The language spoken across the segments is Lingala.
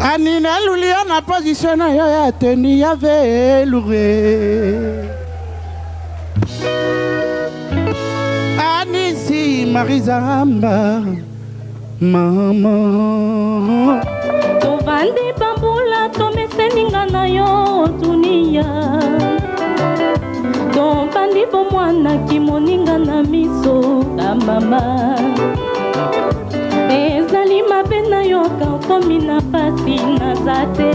Ani naluli yo na position na yo ya teni ya veloure. Anisi Marizamba mama. Tovandi bambula tomeseninga na yo dunia tobandi bomwana kimoninga na miso na mama ezali mabe na yoka okomi na pasi naza te.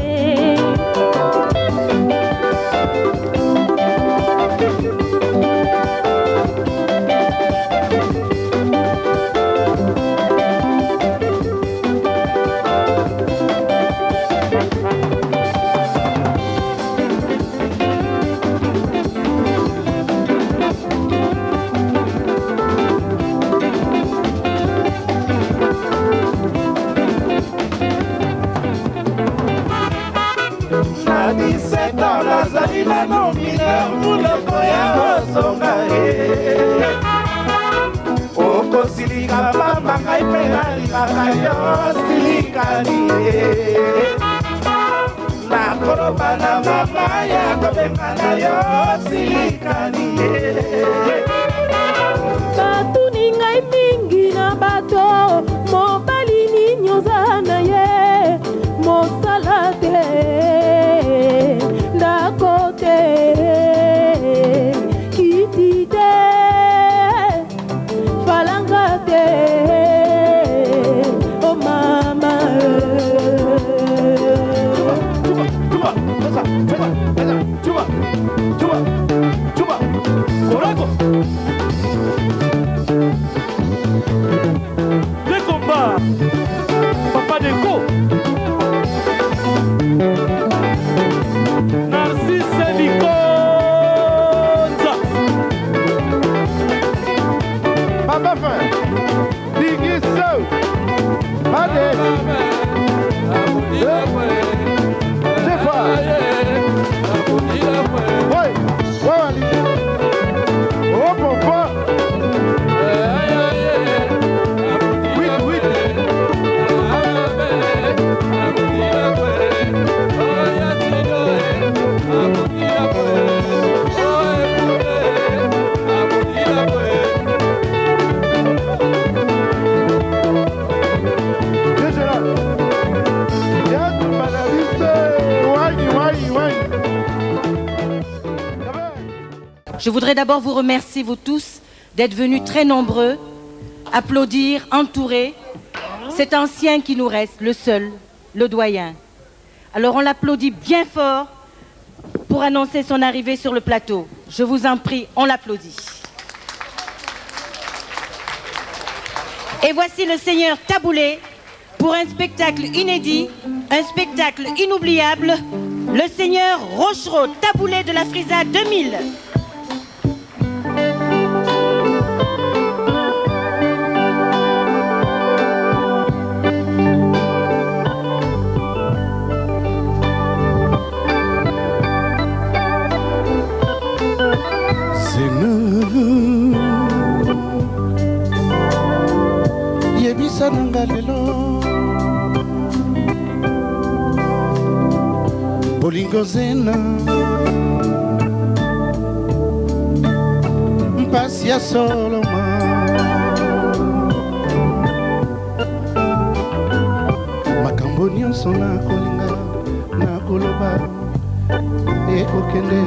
Na 17 ans nazali nano mineur, munoko ya kozonga ye okosilika pamba, ngai mpe nalingaka yo silikani ye nakoloba na mama ya kobenga na yo silikani ye. Batuni ngai mingi na bato, mobali nini oza na ye, mosala te, ndako te, kiti te, falanga te, o mama. Chuba, chuba, chuba, Korako. Deux combats. Papa Deko. Narcisse Likonza. Papa Fin, Biggie Soul, Made, Zefa, Ouais, ouais, Oh, papa, 8, 8. Je voudrais d'abord vous remercier, vous tous, d'être venus très nombreux, applaudir, entourer cet ancien qui nous reste, le seul, le doyen. Alors on l'applaudit bien fort pour annoncer son arrivée sur le plateau. Je vous en prie, on l'applaudit. Et voici le seigneur Taboulé pour un spectacle inédit, un spectacle inoubliable, le seigneur Rochereau Taboulé de la Frisa 2000. Yebisa nanga lelo bolingo zena mpasi ya soloma makambo nyonso nakolinga nakoloba ekokende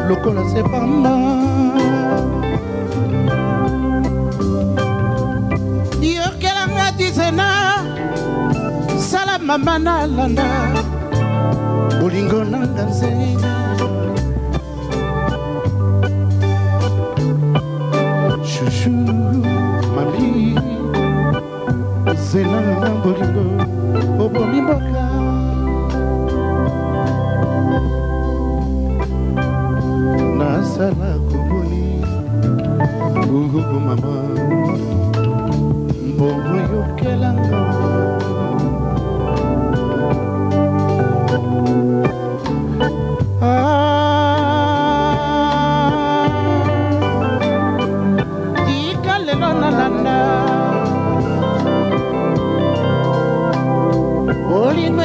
lokola se pamba yokelanga dizena sala mama nalanda bolingo nanga nzela shushu mami zela bolingo obomi mboka nasala koboni uhuhu mama mbongo yokelanga. Ah, tika lelo nalanda bolingo.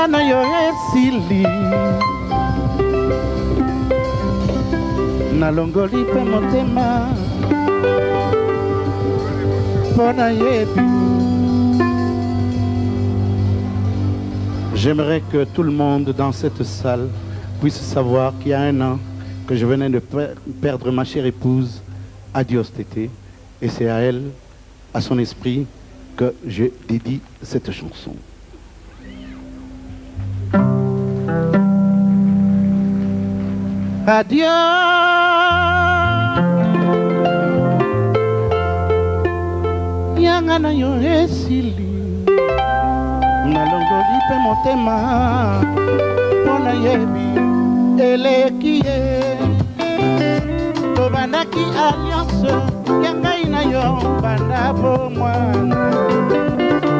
Yanga na yo esili nalongoli mpe motema mpo nayebi. J'aimerais que tout le monde dans cette salle puisse savoir qu'il y a un an que je venais de perdre ma chère épouse, Adios Tété, et c'est à elle, à son esprit, que je dédie cette chanson. Adieu. Yanga na yo esili nalongoli mpe motema mpo nayebi eleki ye tobandaki alliance ya ngai na yo banda bomwana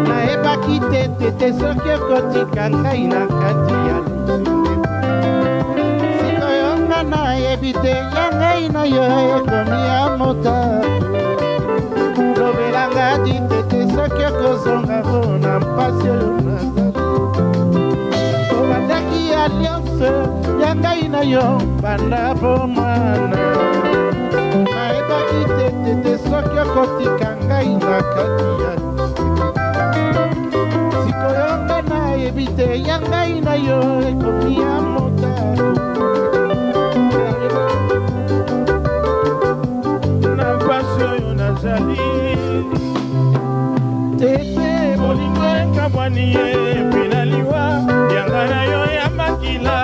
nayebaki te tete soki okotika ngai na kati ya sikoyo nga nayebi te ya ngai na yo ekomi ya motako lobelanga di tete soki okozonga mpona mpasi oyo nazali tobandaki alliance ya ngai na yo banda bomwana nayebaki te tete soki okotika ngai na kati ya sikoyo nga nayebi te ya ngai na yo ekomi ya motako na mpasi oyo nazali tete bolingo ekabwani ye mpe na liwa yanga na yo ya makila.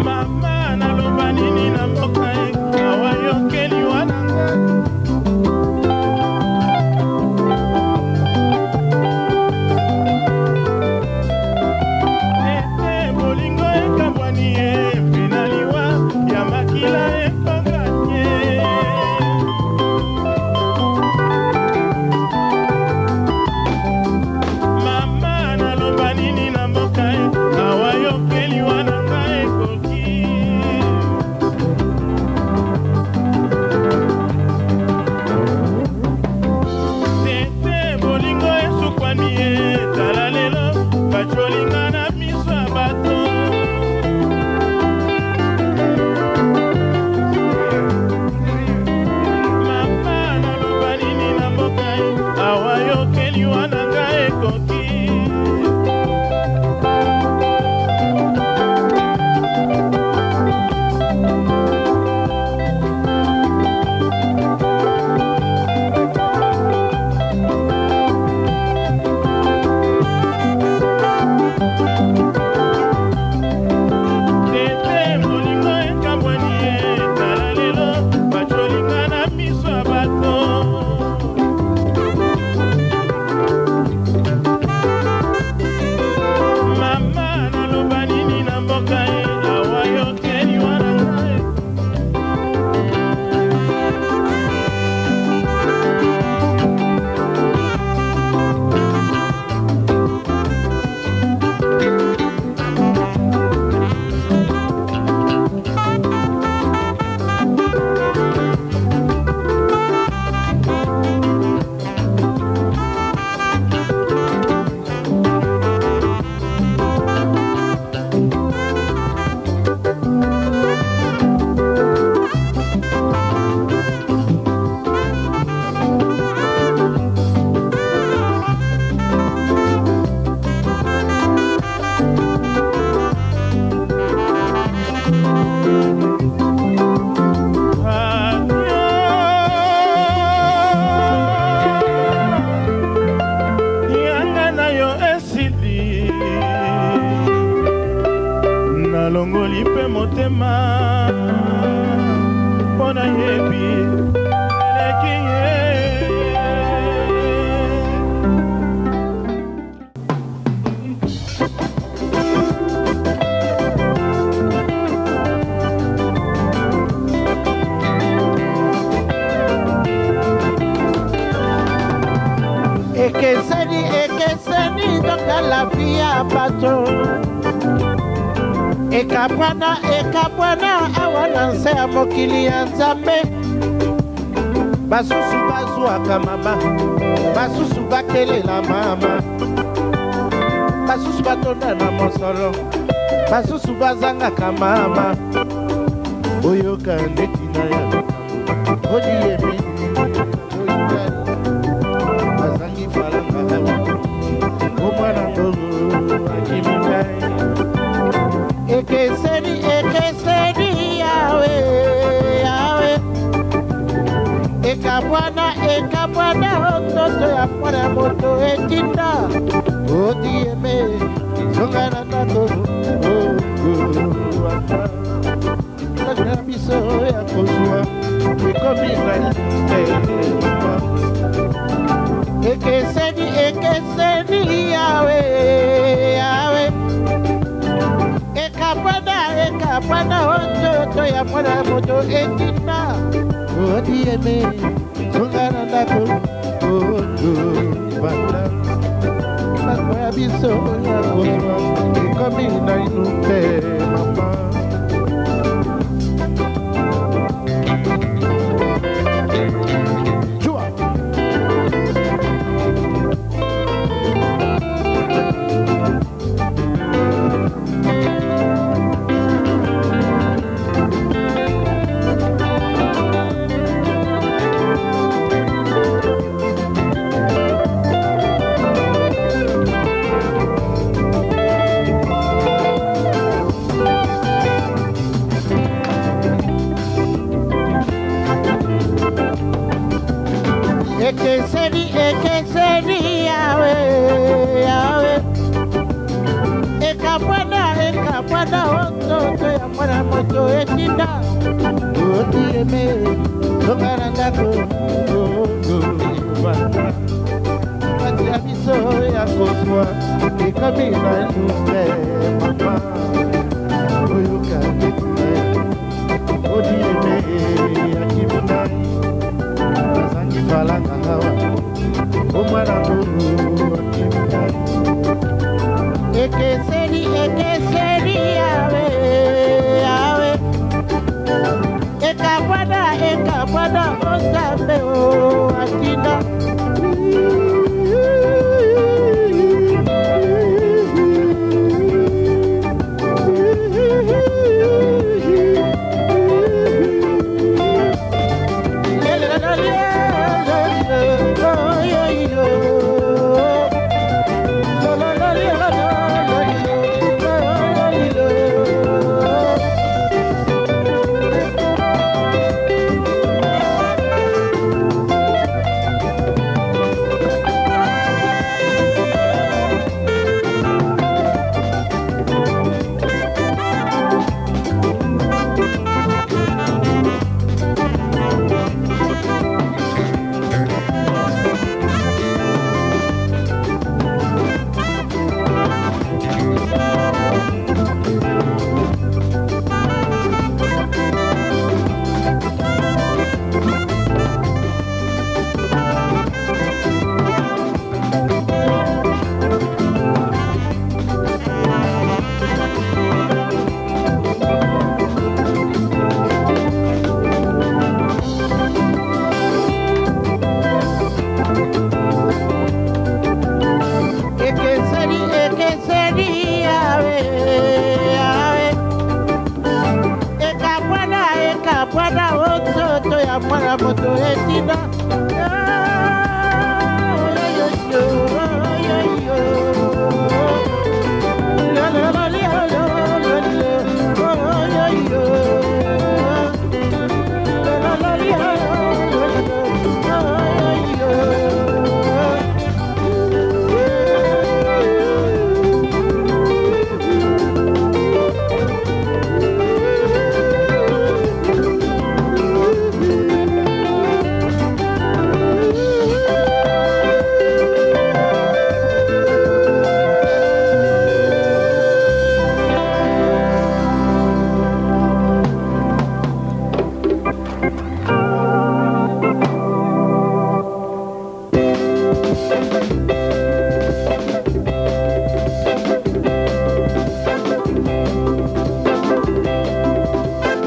Mama naloba nini na mboka ye awa yokeli wana nga. Ete bolingo ekabwani ye mpe na liwa ya makila ekonga te. Mama naloba nini na mboka ye awa yokeli wana nga ekoki. Tete bolingo esukwani ye tala lelo bacolinga na miso ya bato. Mama naloba nini na mboka ye awa yokeli wana nga ekoki. Tete bolingo ekabwani ye tala lelo bacolinga na miso ya bato. Mama naloba nini na mboka ye awa yokeli wana ngai. Yanga na yo esili nalongoli mpe motema mpo nayebi eleki ye. Ekeseni ekeseni nzoka la vie ya bato ekabwana ekabwana awa na nse ya mokili ya nzambe. Basusu bazwaka mama, basusu bakelela mama, basusu batonda na mosolo, basusu bazangaka mama. Oyoka ndeti na ya likambo odiyemi azangi falanga omwana ngongo akimi ngai. Ekeseni, ekeseni, yawe yawe, ekabwana, ekabwana, nzoto ya mwana ya moto etinda odiyeme zonga na ndako. Na biso ya kozwa ekomi na ekeseni, ekeseni, yawe yawe, ekabwana, ekabwana, nzoto ya mwana ya moto etinda odiyeme zonga na ndako. Banda ndako ya biso ya kozwa ekomi nainu te mama. Chua. Ekeseni, ekeseni, yawe yawe, ekabwana, ekabwana, nzoto ya mwana moto etinda odiyeme zonga na ndako. Kati ya biso ya kozwa ekomi nainu te mama. Oyoka ndeti na ya odiyeme akimi ngai, azangi falanga awa omwana ngulu akimi ngai. Ekeseni, ekeseni, yawe yawe, ekabwana, ekabwana, Nzambe o atinda. Ekeseni, ekeseni, yawe yawe, ekabwana, ekabwana, nzoto ya mwana moto etinda.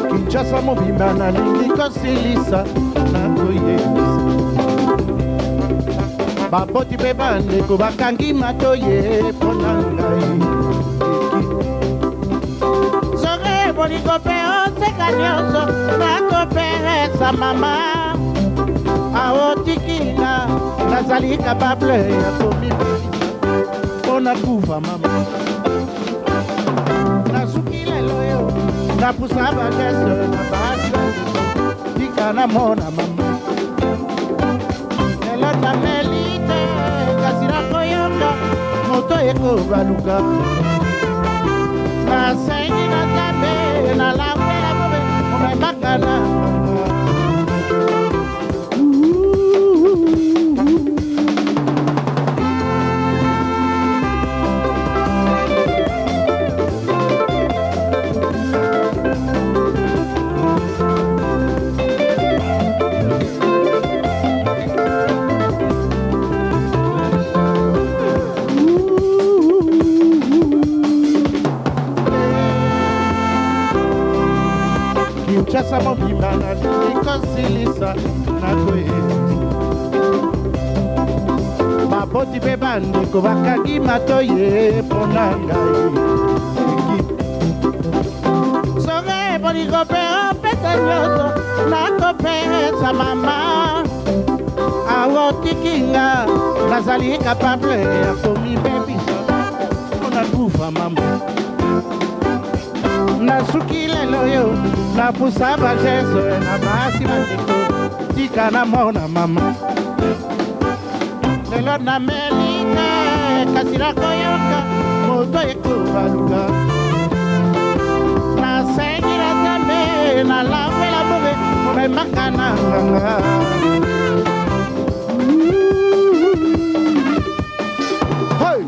Kinshasa mobimba nalingi kosilisa, nakoyebisa. Baboti mpe bandeko bakangi matoye mpo na ngai. Soki bolingo mpe oseka nyonso nakopesa mama aotikina, nazali capable ya komibebisa mpo na kufa mama. Nasuki lelo yo napusa bageste na basi bandeko, tika namona mama. Lelo nameli te, kasi nakoyoka moto ekobaluka. Nasengi na Nzambe nalambela bobe omemaka na nganga. Kinshasa mobimba nalingi kosilisa nakoyebisa. Baboti mpe bandeko bakangi matoye mpo na ngai. Soki bolingo mpe opesa nyonso nakopesa mama awotikinga, nazali capable ya komibebisa mpo na kufa mama. Nasuki lelo yo napusa bageste na basi bandeko, tika namona mama. Lelo nameli te, kasi nakoyoka moto ekobaluka. Nasengi na Nzambe nalambela bobe momemaka na nganga. Hey!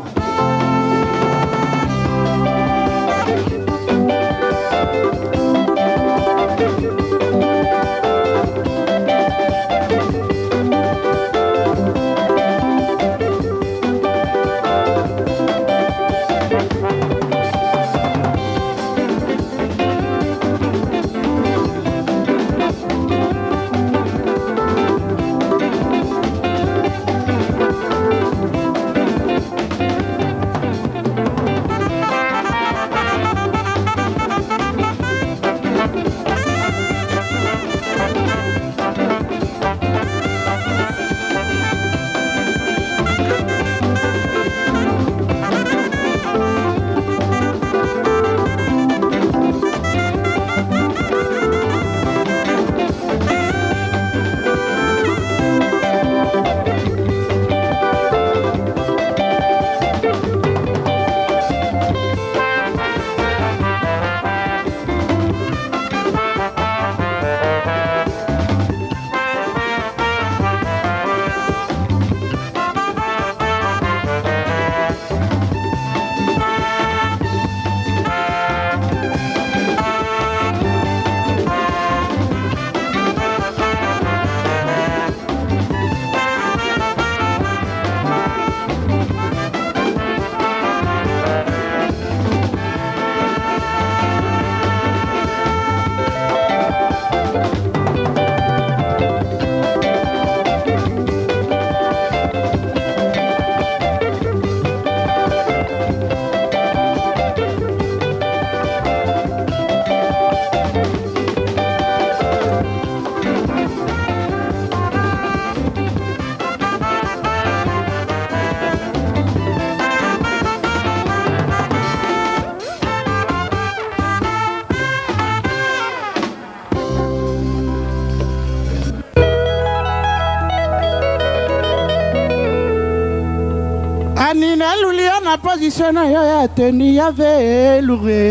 Ani naluli yo na position na yo ya teni ya veloure.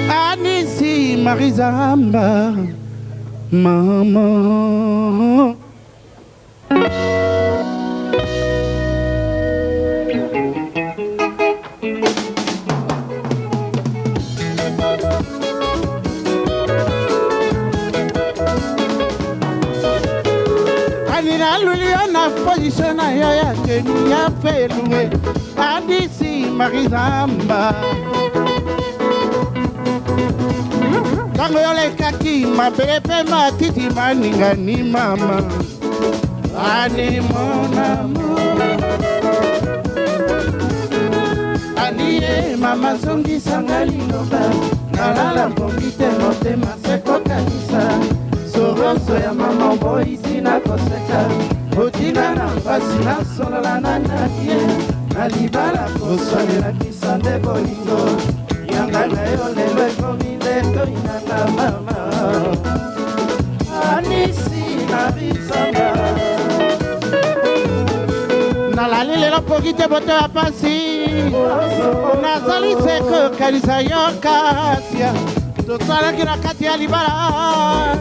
Anisi Marizamba mama. Ani naluli yo na position na yo ya teni ya veloure. Anisi Marizamba. Ntango yolekaki mabele mpe matiti maningani mama. Ani mon amour. Anie mama zongisanga liloba nalala mpongi te motema se kokanisa soroso ya mama oboyisi na koseka otina na mpasi nasolola na nani ye na libala koswanelakisa nde bolingo yanga na yo lelo ekomi nde toyinana mama anisi na bisamba nalali lelo mpongi te boto ya pasi nazali se kokanisa yo kasia tosalaki na kati ya libala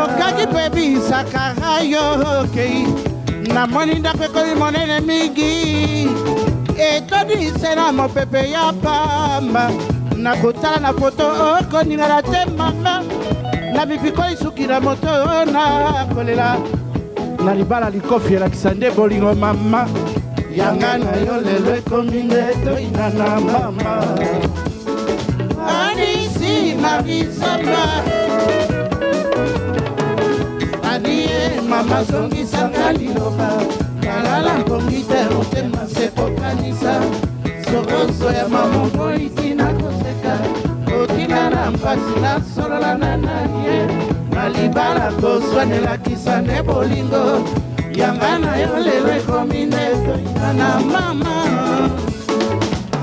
okaki mpe bisaka yo okei namoni ndako ekomi monene mingi etondi se na mopepe ya pamba nakotala na foto okoningana te mama na mipikoli suki na moto nakolela na libala likofi elakisa nde bolingo mama yanga na yo lelo ekomi nde toyinana mama anisi marisamba anie mama zongisanga liloba nalala mpongi te motema se kokanisa soroso ya mama tina koseka otina na mpasi nasolola na nani ye na libala koswanelakisa nde bolingo yanga na yo lelo ekomi nde toyinana mama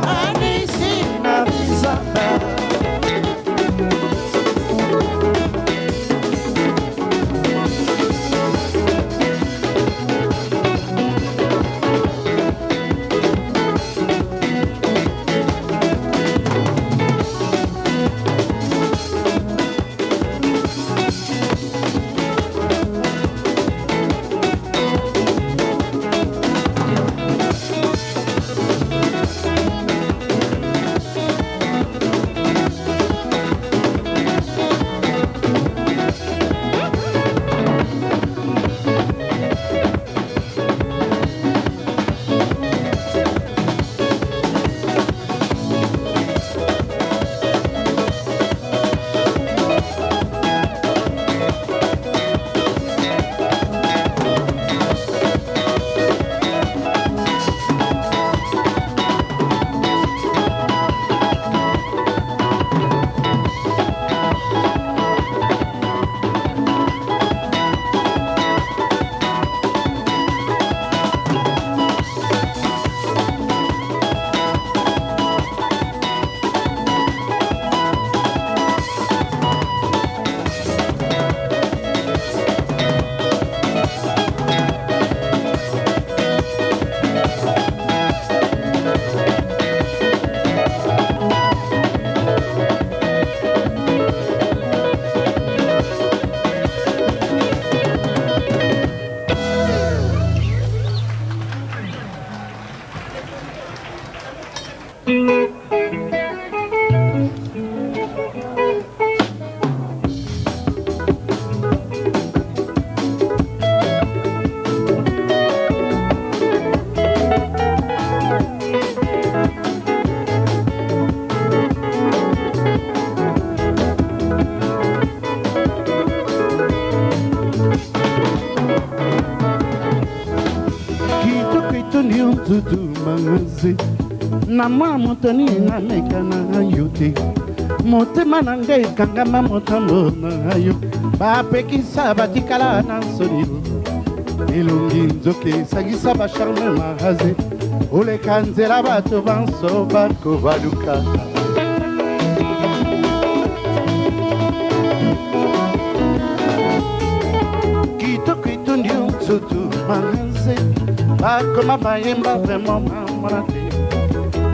anisi na bisamba kitoko etondi yo ntutu mangaze na mwa moto nini nameka na yo te motema na ngai ekangama motambo na yo bapekisa batikala na nsoni elongi nzoki esangisa bacharme mahaze oleka nzela bato banso bakobaluka kitoko etondi yo nzoto manze bakoma bayemba vraiment mamona te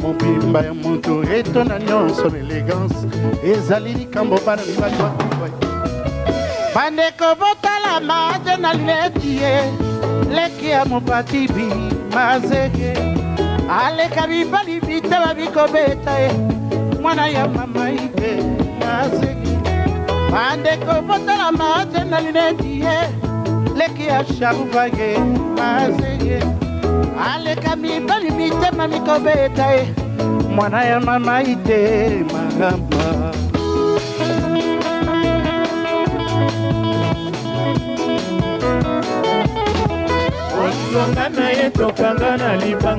mobimba ya moto etonda nyonso na elegance ezali likambo bana mibali bakufa bandeko botala maze na lineti ye leki ya mopati bi mazeke aleka mibali bitaba bikobeta ye mwana ya mama ite mazeke bandeko botala maze na lineti ye leki ya sharuba ye mazeke aleka mibali mitema mikobeta ye mwana ya mama ite magamba.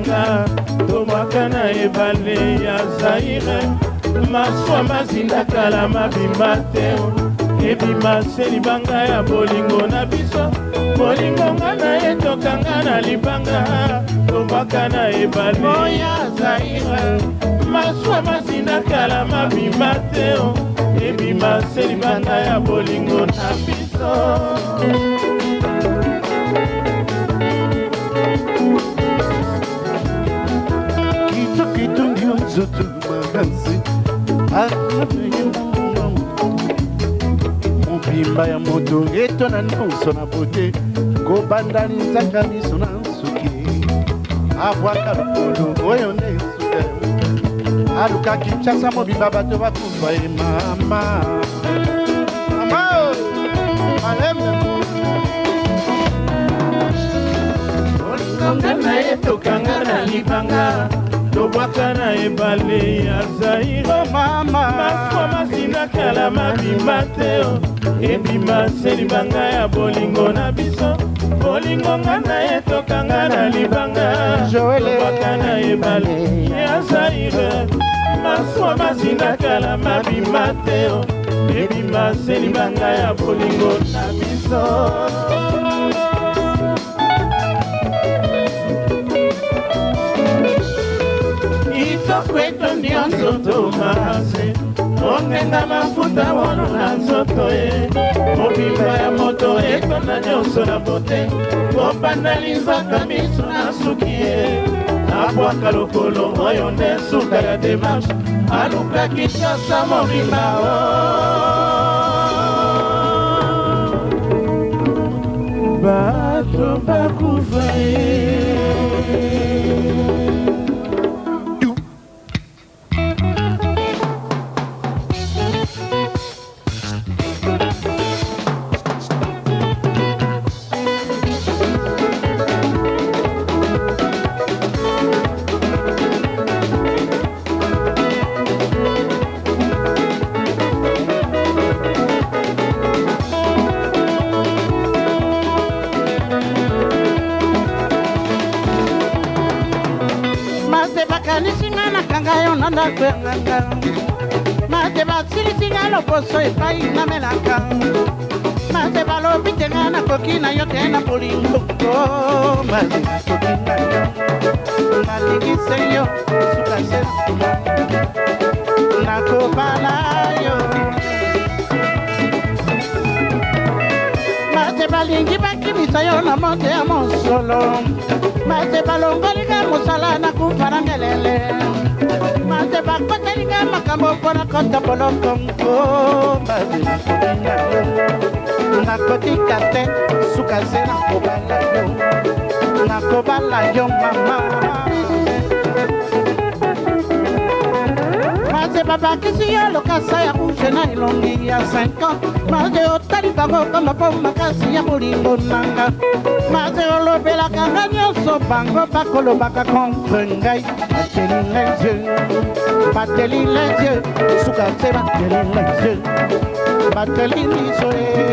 libanga, tobwaka na ebale ya Zaire. Maswa mazinda kala mabima te, ebima se libanga ya bolingo na biso. Bolingo nga na ye tokanga na libanga, tobwaka na ebale ya Zaire. Maswa mazinda kala mabima te, ebima se libanga ya bolingo na biso. Kitoko etondi yo nzoto makasi, mobimba ya moto etona nyonso na bote, kobanda linzaka miso na nsuki, abwaka lokolo oyo nde nsuka, aluka Kinshasa mobimba bato bakufa ye. Mama, mama, malembe. Bolingo nga na ye tokanga na libanga, tobwaka na ebale ya Zaire. Mama, maswa mazinda kala mabima te, ebima se libanga ya bolingo na biso. Bolingo nga na ye tokanga na libanga, tobwaka na ebale ya Zaire. Maswa mazinda kala mabima te, ebima se libanga ya bolingo na biso. Kitoko etondi yo nzoto makasi, ongenga mafuta wolo na nzoto ye. Mobimba ya moto etonda nyonso na bote, kobanda linzaka miso na suki ye. Abwaka lokolo oyo nde suka ya démarche, aluka Kinshasa mobimba o. Bato bakufa ye. Mate bakanisi nga nakanga yo na ndako ya nganga, mate basilisi nga loposo epai namelaka, mate balobi te nga nakoki na yo te na bolingo. Mate nakoki na yo, nalingise yo suka se nakobala yo. Mate balingi bakimisa yo na moto ya mosolo, mate balongolinga mosala na kufa na ngelele, mate bakotelinga makambo mpona kota boloko. Mate nakolinga yo, nakotika te suka se nakobala yo, nakobala yo mama. Mate babakisi yo lokasa ya rouge na elongi ya 50, mate otali bango koma mpo makasi ya bolingo nanga, mate olobelaka nga nyonso bango bakolobaka contre ngai. Bateli les yeux, bateli les yeux, suka se bateli les yeux, bateli miso ye.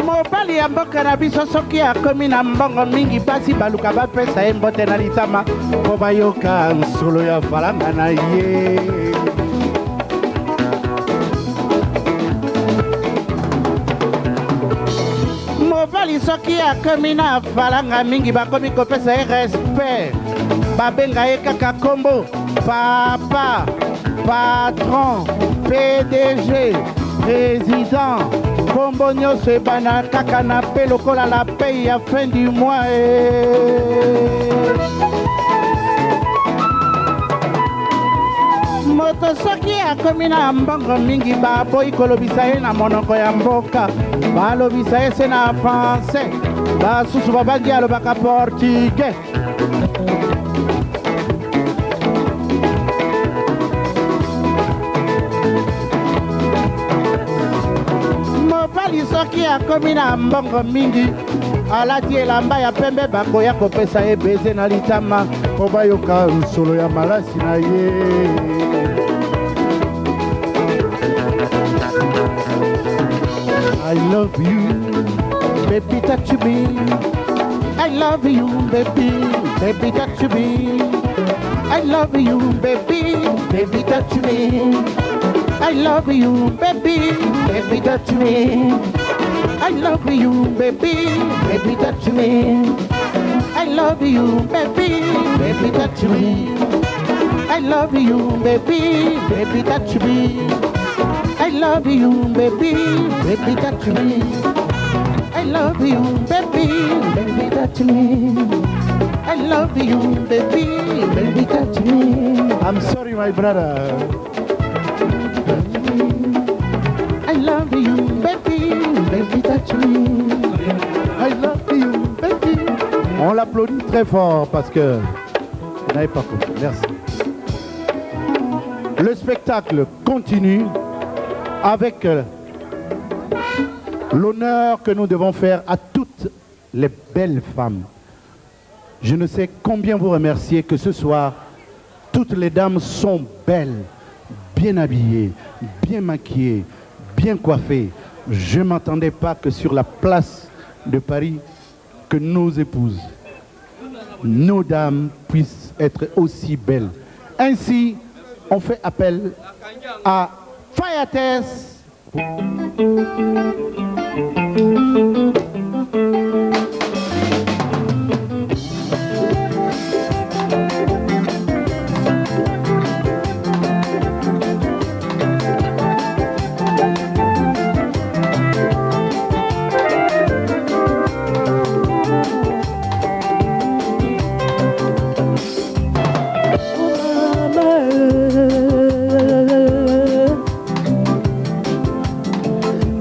Mobali ya mboka na biso soki akomi na mbongo mingi, basi baluka bapesa ye mbote na litama mpo bayoka nsolo ya falanga na ye. soki akomi na falanga mingi bakomi kopesa ye respect, babenga ye kaka kombo papa, patron, PDG, président, kombo nyonso ebanda kaka na pe lokola la paye ya fin du mois. Moto soki akomi na mbongo mingi baboyi kolobisa ye na monoko ya mboka, balobisa ye se na français, basusu babandi alobaka portugais. Mobali soki akomi na mbongo mingi alati elamba ya pembe, bakoya kopesa ye beze na litama mpo bayoka nsolo ya malasi na ye. I love you, baby, touch me. I love you, baby, baby, touch me. I love you, baby, baby, touch me. I love you, baby, baby, touch me. I love you, baby, baby, touch me. I love you, baby, baby, touch me. I love you, baby, baby, touch me. I love you, baby, baby, touch me. I love you, baby, baby, touch me. I love you, baby, baby, touch me. I'm sorry, my brother. I love you, baby, baby, touch me. I love you, baby. On l'applaudit très fort parce que vous n'avez pas compris. Merci. Le spectacle continue avec l'honneur que nous devons faire à toutes les belles femmes. Je ne sais combien vous remercier que ce soir, toutes les dames sont belles, bien habillées, bien maquillées, bien coiffées. Je ne m'attendais pas que sur la place de Paris, que nos épouses, nos dames puissent être aussi belles. Ainsi, on fait appel à Fayates.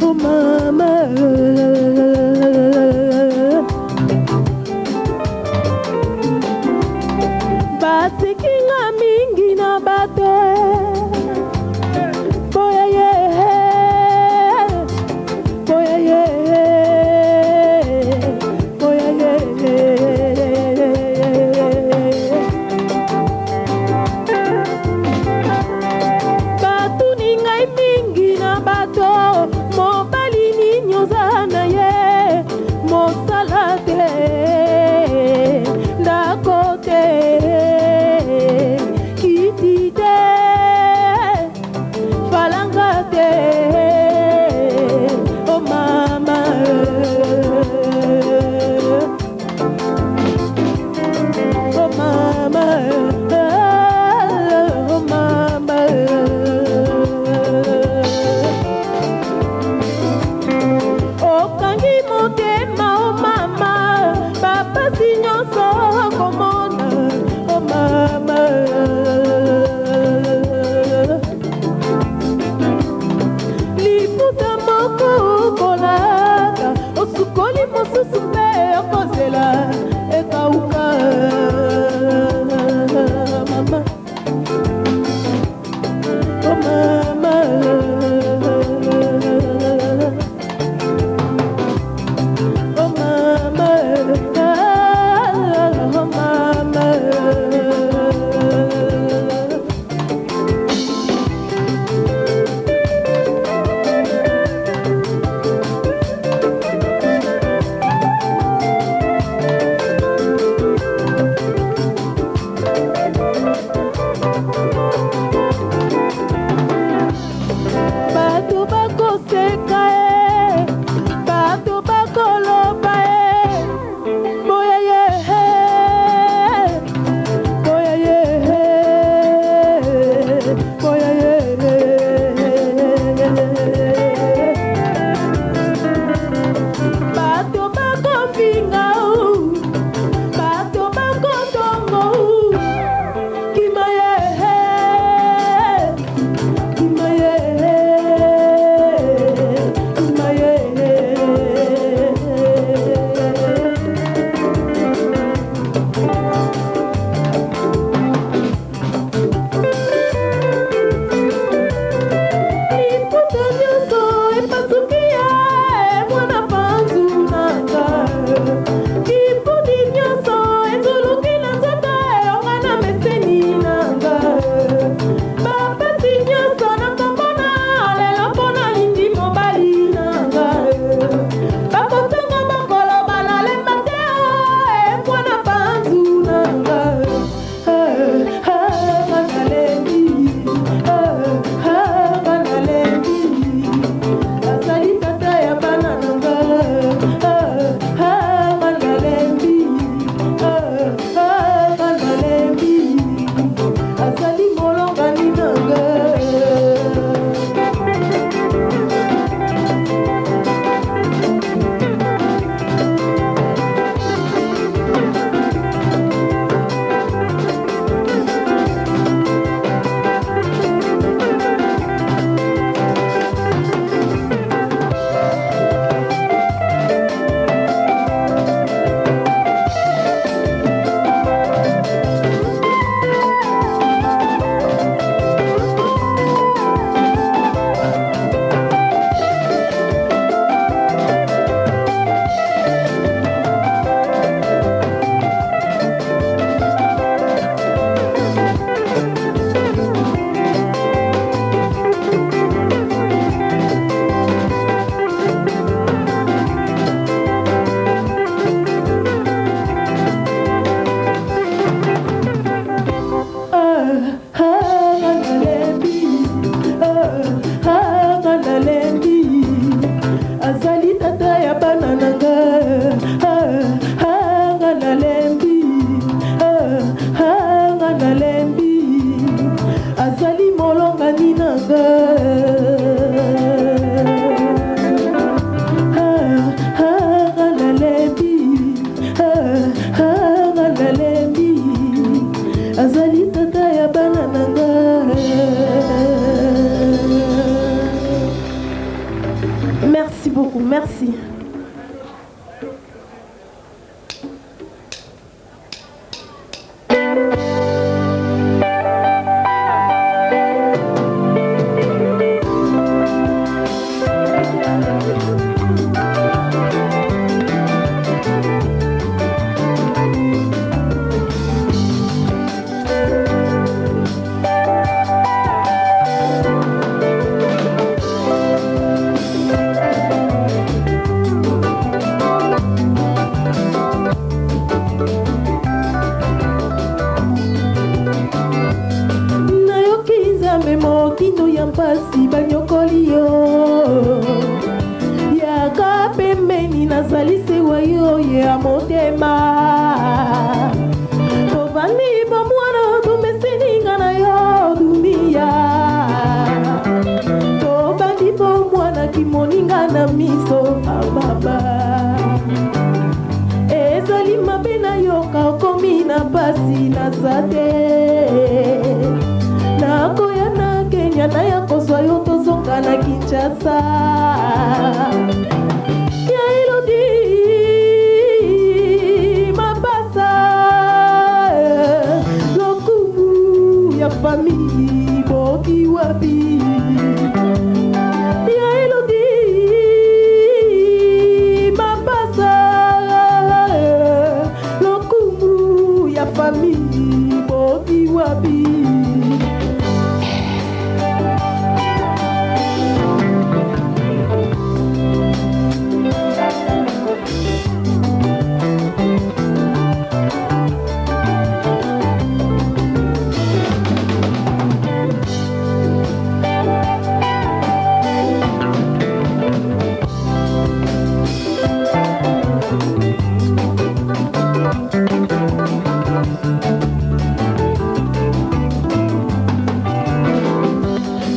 Oh mama, oh mama. Ah, nga nalembi azali tata ya bana na nga. Merci beaucoup, merci. Nayoki Nzambe motindo ya mpasi banyokoli yo, yaka pembeni, nazali sewa yo ya motema. Tovandi bomwana, tomeseninga na yo dunia, tobandi bomwana kimoninga na miso ababa. Ezali mabe nayoka okomi na pasi, naza te. Nakoya na Kenya, naya kozwa yo, tozonga na Kinshasa. Ya Elodi Mapasa, lokumu ya famille boki wapi? Ya Elodi Mapasa, lokumu ya famille boki wapi?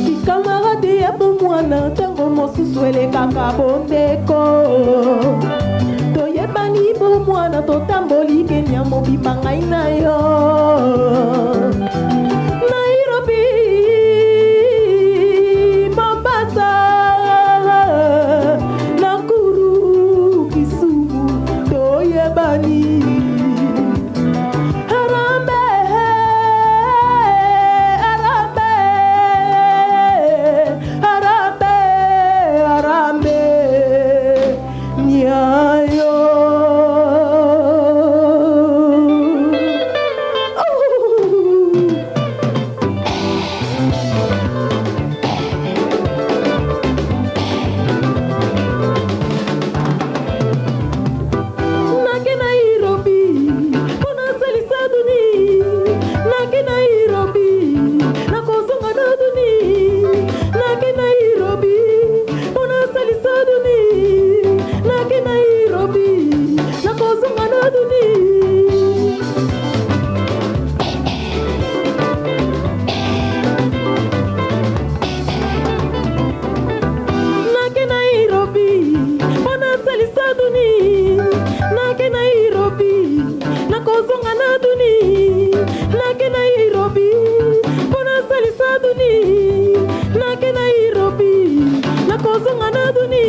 Kikamarade ya bomwana, ntango mosusu elekaka bondeko. Toyebani bomwana, totamboli Kenya mobimba, ngai na yo. Nairobi, Mombasa, Nakuru, Kisumu, toyebani. Harambee, harambee, harambee, harambee, Nyayo. Oh. Nake Nairobi mpo nasalisa duni, nake Nairobi, nakozonga na duni. Nake Nairobi mpo nasalisa duni, nake Nairobi, nakozonga na duni. Nake Nairobi mpo nasalisa duni, nake Nairobi, nakozonga na duni. Nake Nairobi mpo nasalisa duni, nake Nairobi, nakozonga na duni.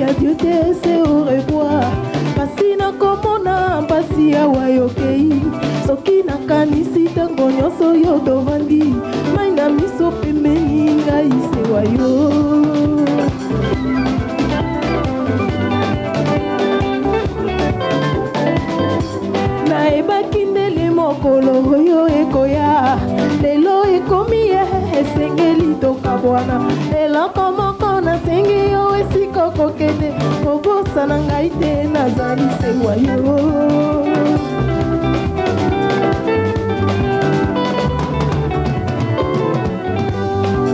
Adieu te, c'est au revoir. Kasi nakomona mpasi awa yokei. Soki nakanisi ntango nyonso yo tovandi, mai na miso pembeni ngai sewa yo. Nayebaki ndele mokolo oyo ekoya, lelo ekomi ye, esengeli tokabwana. Eloko moko nasengi yo, esika okokende, kobosana ngai te, nazali sewa yo.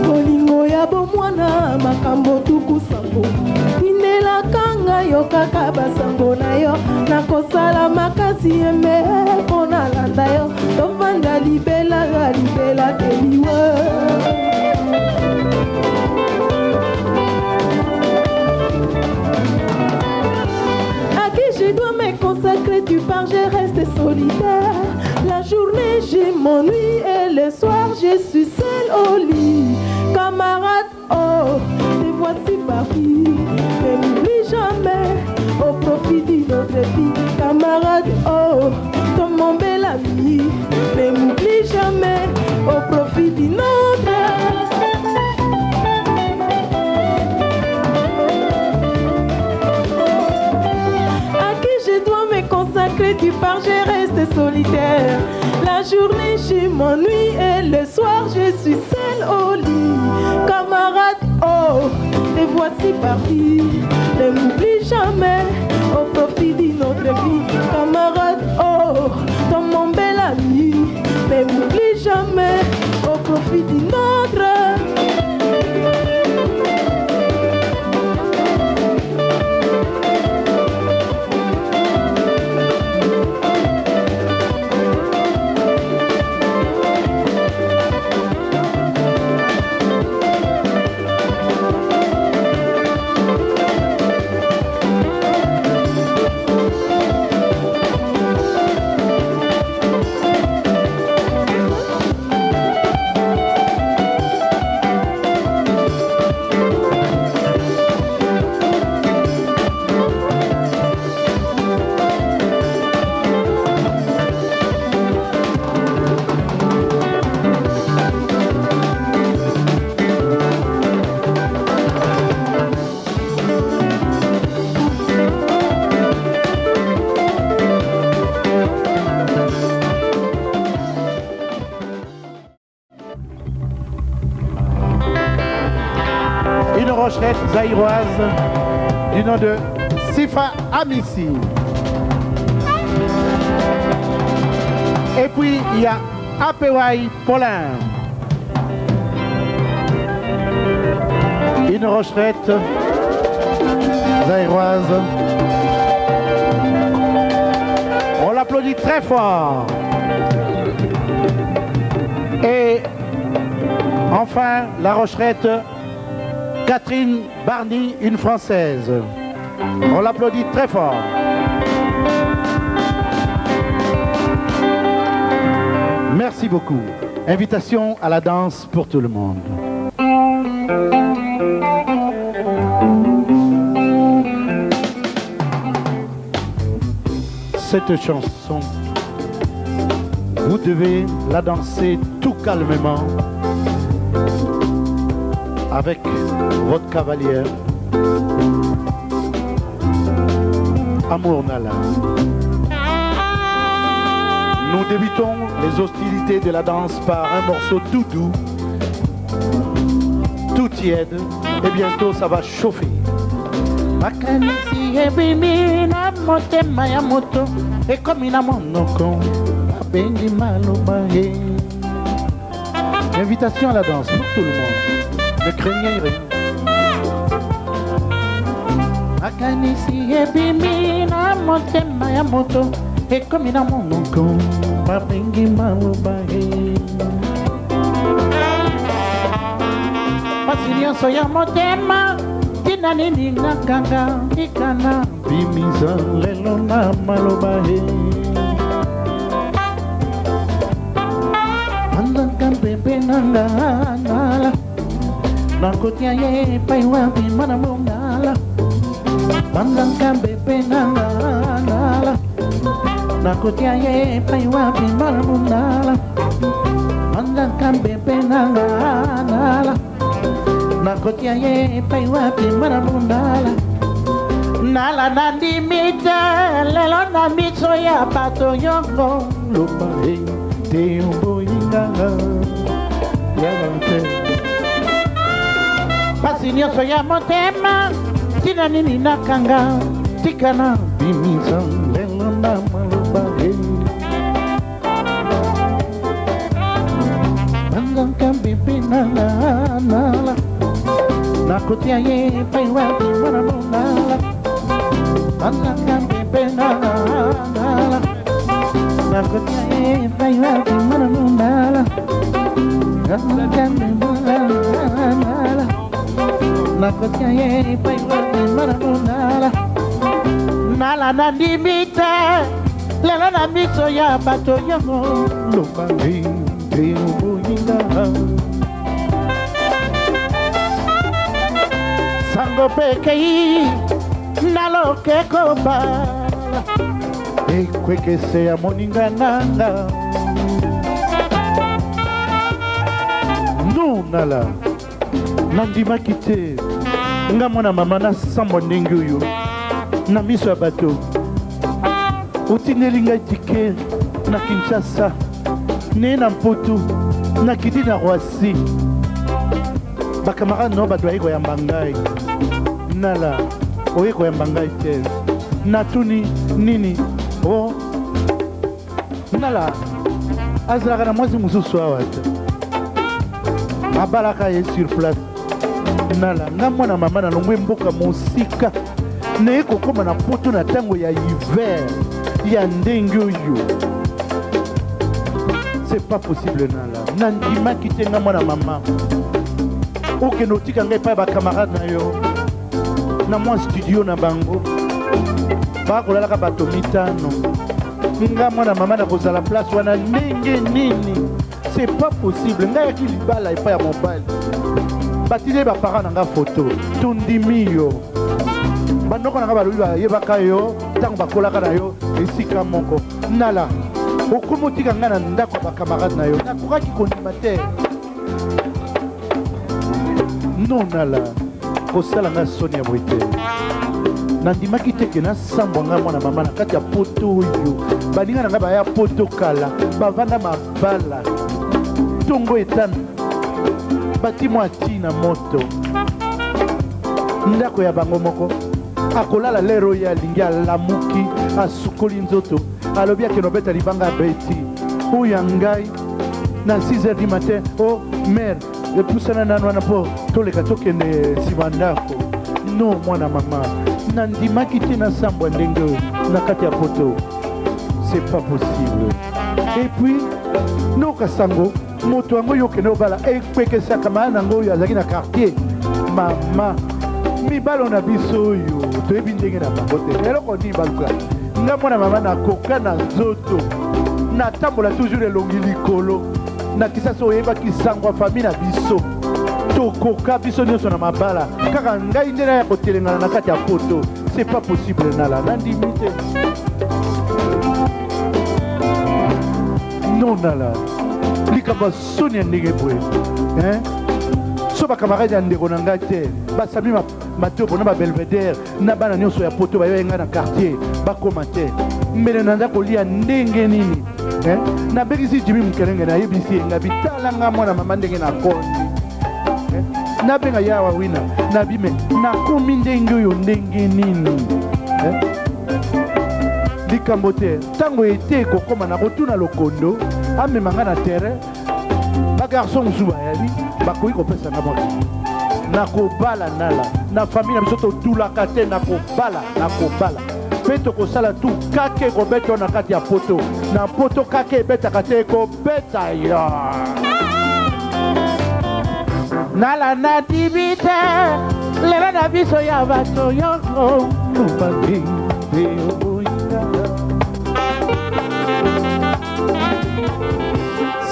Bolingo ya bomwana, makambo 70, tindelaka ngai yo kaka basango na yo. Nakosala makasi eme mpo nalanda yo, tovanda libela ya libela teliwa. À qui je dois me consacrer, tu pars, je reste solitaire. La journée, je m'ennuie et le soir, je suis seule au lit. Camarade, oh, te voici parti. Ne m'oublie jamais au profit d'une autre vie. Camarade, oh, ton mon bel ami. Ne m'oublie jamais au profit d'une autre. À qui je dois me consacrer, tu pars, je reste solitaire. La journée, je m'ennuie et le soir, je suis seule au lit. Camarade, oh, te voici parti. Ne m'oublie jamais au profit d'une autre vie. Camarade, oh, ton mon bel ami. Ne m'oublie jamais au profit d'une autre. Une Rochelette zaïroise du nom de Sifa Amissi. Et puis il y a Apewai Paulin. Une Rochelette zaïroise. On l'applaudit très fort. Et enfin, la Rochelette Catherine Barny, une Française. On l'applaudit très fort. Merci beaucoup. Invitation à la danse pour tout le monde. Cette chanson, vous devez la danser tout calmement avec votre cavalière. Amour Nala. Nous débutons les hostilités de la danse par un morceau tout doux, tout tiède, et bientôt ça va chauffer. Makanisi ebimi na motema ya moto, ekomi na monoko, babengi maloba ye. Invitation à la danse pour tout le monde. Ne craignez rien. Makanisi ebimi na motema ya moto, ekomi na monoko, babengi maloba ye. Pasi nyonso ya motema, tina nini nakanga tikana bimisa lelo na maloba ye. Andaka mpepe nanga nala, nakotia ye epai wapi mwana mongala. Banzanka bebe nanga nala Nakotia ye epai wapi malamu nala Banzanka bebe nanga nala Nakotia ye epai wapi malamu nala Nala nandimi te lelo na miso ya bato yongo Loba ete oboyi nganga yaba te Pasi nyonso ya motema ntina nini nakanga tika na bimisa lelo na maloba e Banzanka bebe nanga nala Nakotia ye epai wapi mwana monala Banzanka bebe nanga nala Nakotia ye epai wapi mwana monala Banzanka bebe nanga nala Nakotia ye epai wapi mwana monala Nala nandimi te lelo na miso ya bato yango Loba ete oboyi nga Sango mpe ekei naloke kobala ekwekese ya moninga nanga Non nala nandimaki te nga mwana mama nasambwa ndenge oyo na miso ya bato otindeli ngai tike na Kinshasa ne na Mputu nakiti na Roissy bakamarade no bato baye koyamba ngai nala oye koyamba ngai te natuni nini o nala azalaka na mwasi mosusu awa te abalaka ye sur place nala nga mwana mama nalongwe mboka mosika naye kokóma na poto na ntango ya hiver ya ndenge oyo c'est pas possible nala nandimaki te nga mwana mama okende otika ngai epai ya bakamarade na yo na mwa studio na bango bakolalaka bato mitano nga mwana mama nakozala place wana ndenge nini c'est pas possible ngai yaki libala epai ya mobali batindeli baparent na nga foto tondimi yo bandoko na nga balobi bayebaka yo ntango bakolaka na yo esika moko nala okomi otika ngai na ndako ya bakamarade na yo nakokaki kondima te non nala kosala nga soni ya boye te nandimaki te ke nasambwa ngai mwana mama na kati ya poto oyo baninga na ngai baya poto kala bavanda mabala ntongo etana bati mwa ti na moto ndako ya bango moko akolala lero oyo alingi alamuki asukoli nzoto alobi akende obeta libanga abeti oyo ya ngai na 6 heures du matin o oh, mare epusana nanu wana mpo toleka tokende nsima ndako no mwana mama nandimaki te nasambwa ndenge oyo na kati ya poto c'est pas possible et puis noka sango moto yango yo okende obala ekwekesaka maa nango oyo azalaki na quartier mama mibalo na biso oyo toyebi ndenge na bango te eloko nini baluka nga mwana mama nakoka na nzoto natambola toujours elongi likolo na kisasa oyebaki sango ya fami na biso tokoka biso nyonso na mabala kaka ngai nde naya kotelengana na kati ya poto c'est pas possible nala nandimi te non nala likambo ya soni ya ndenge boye hein? So bakamarade ya ndeko na ngai te basami matopo na babelvedere na bana nyonso ya poto bayoye ngai na quartier bakoma te mbele na nza kolia ndenge nini eh? Nabengisi Jimi Mokelenge nayebisi ye ngabi tala nga mwana mama ndenge nakondi eh? Nabenga yawa wina nabime nakomi ndenge oyo ndenge nini eh? Likambo te ntango ete ekokoma nakotuna lokondo amema nga na terrain bagarson mosusu bayali bakoki kopesa nga mwasi nakobala nala na famille na biso totulaka te nakobala nakobala mpe tokosala tu kaka ekobeta na kati ya poto na poto kaka ebetaka te ekobeta yo Nala nandimi te lelo na biso ya bato yongo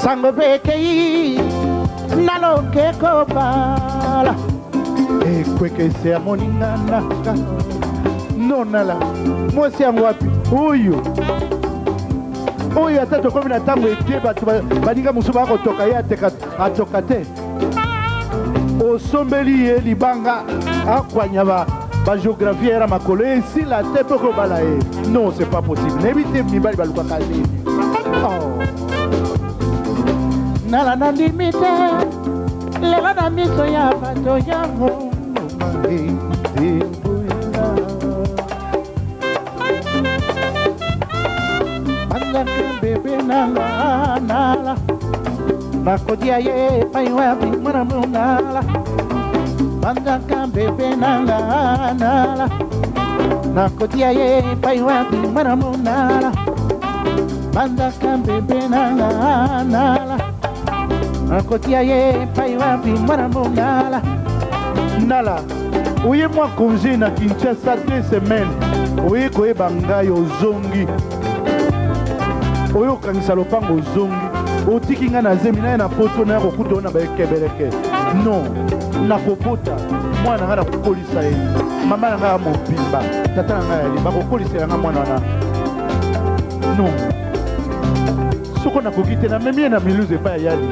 sango mpe ekei naloke kobala ekwekese ya moninga naka Non nala mwasi yango wapi oyo oyo ata tokomi na ntango ete bato baninga mosusu bakotoka ye atoka te osombeli ye libanga akwanya ba bagéographie yera makolo esila te mpe kobala ye. Non, c'est pas possible. Nayebi te mibali balukaka nini. Oh. Nala nandimi te lelo na miso ya bato yango. Bandaka bebe nanga nala nakodia ye epai wapi mwana monala. Bandaka bebe nanga nala nakodia ye epai wapi mwana monala. Bandaka bebe nanga nala nakotia ye epai wapi mwana monala. Nala oye mwa congé na Kinshasa 2 semaines, oye koyeba ngai, ozongi, oye okangisa lopango, ozongi, otiki ngai na zemi naye na poto, naya kokuta oyo na baekebeleke. Non, nakobota mwana na ngai, nakokolisa ye. Mama na ngai ya mobimba, tata na ngai yali bakokolisela ngai mwana wana. Non, soko nakoki te, namemi ye na Mulhouse epai ya yali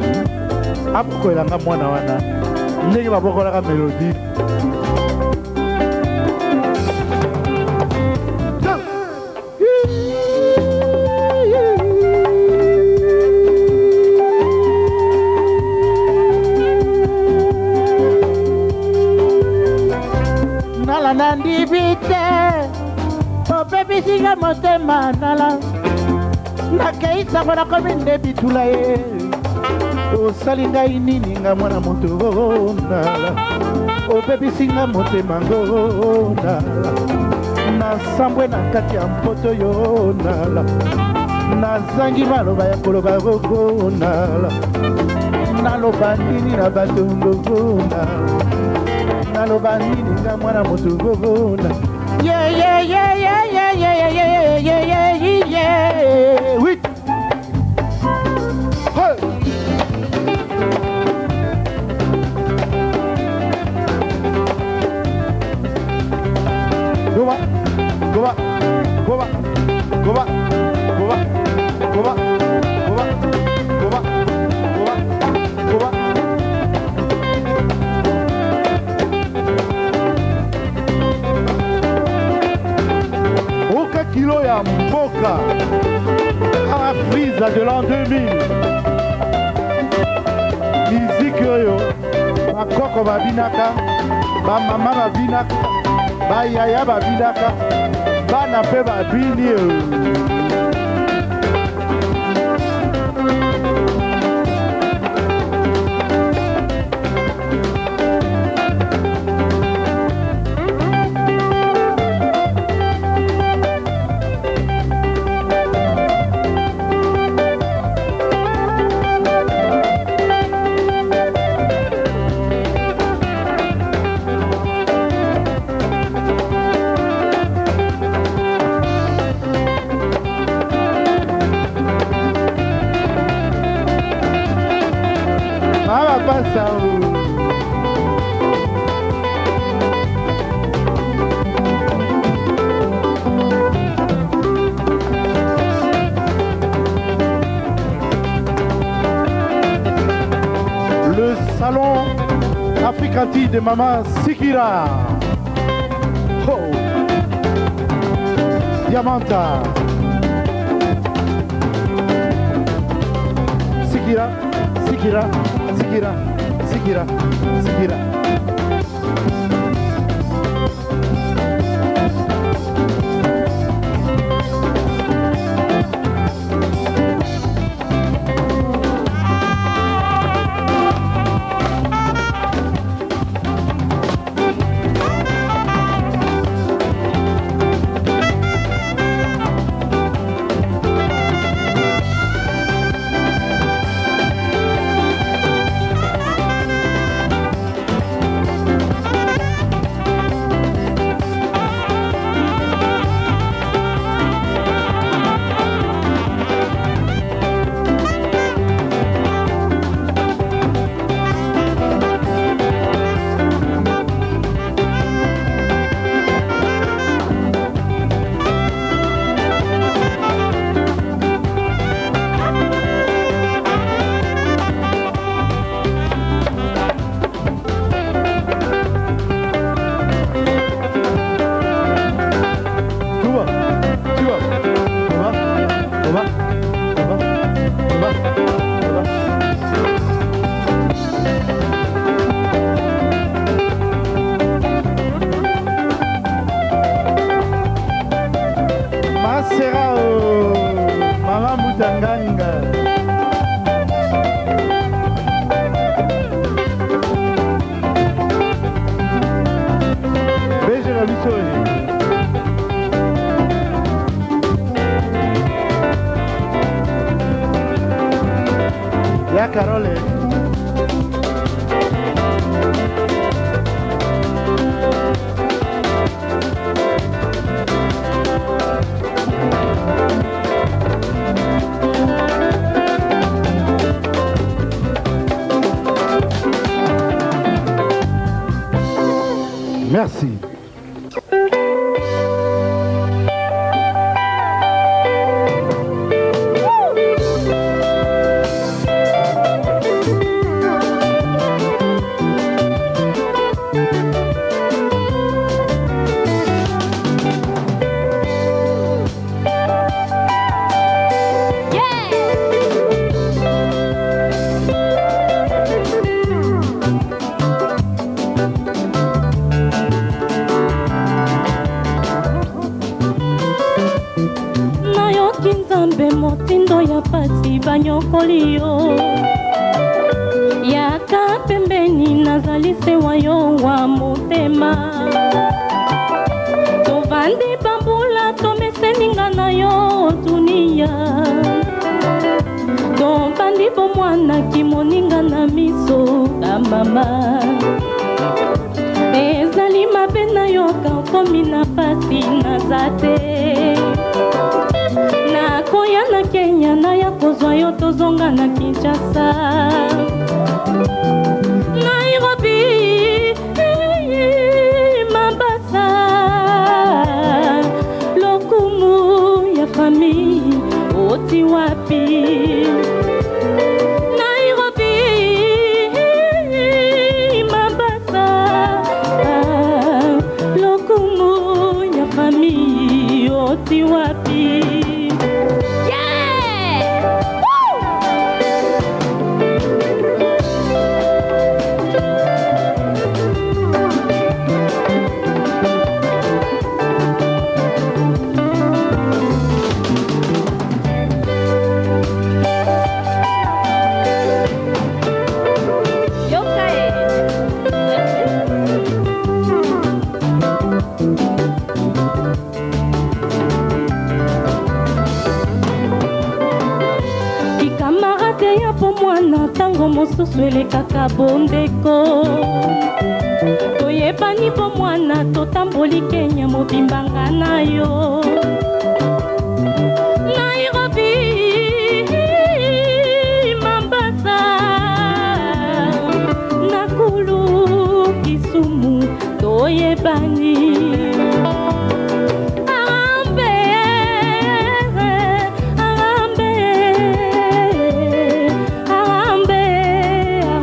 abokolela nga mwana wana ndenge babokolaka Melodie. Nala nandimi te obebisinga motema. Nala nakei sango nakomi nde bitula ye. Osali ngai nini nga mwana moto? Nala obebisinga motema ngo. Nala nasambwe na kati ya mpoto yo. Nala nazangi maloba ya koloba gogo. Nala naloba nini na bato ngogo? Nala naloba nini nga mwana moto gogo? Ye ye ye ye ye ye ye ye ye ye ye. Huit. Hey! Goba, goba, goba, goba, goba, goba, goba, goba, goba, goba. Oka kilo ya mboka Afrisa de l'an 2000. Miziki oyo bakoko babinaka, bamama babinaka, bayaya babinaka, bana mpe babini. Mama pasa. Le salon Africanti de Maman Sikira. Oh. Diamanta. Sikira, Sikira, Sikira, Sikira, Sikira. Masera o Mama Mutanganga. Beijo na biso. Ya Carole. Merci. Nayoki Nzambe motindo ya pasi banyokoli yo. Yaka pembeni, nazali sewa yo wa motema. Tovandi bambula, tomeseninga na yo dunia. Tobandi bomwana, kimoninga na miso kamama. Ezali mabe nayoka okomi na pasi, naza te. Nakoya na Kenya, naya kozwa yo, tozonga na Kinshasa, Nairobi, Mambasa. Lokumu ya famille oti wapi? Nairobi, Mambasa, lokumu ya famille oti wapi? Yeah! Woo! Yoka e. Kikamarade ya po mwana, ntango mosusu elekaka bondeko. Toyebani bo mwana, totamboli Kenya mobimbanga na yo. Nairobi, Mambasa, Nakuru, Kisumu, toyebani. Arambe, arambe, arambe,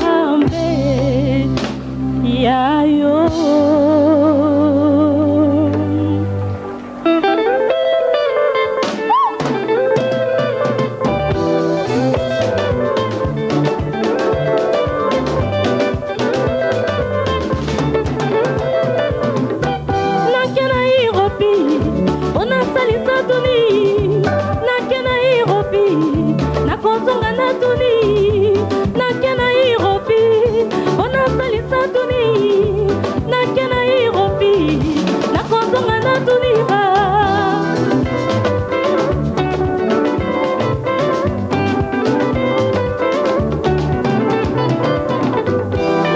arambe, yayo. Nake Nairobi mpo nasalisa tuni. Nake Nairobi, nakozonga na tuni. Nake Nairobi mpo nasalisa tuni. Nake Nairobi, nakozonga na tuni ba.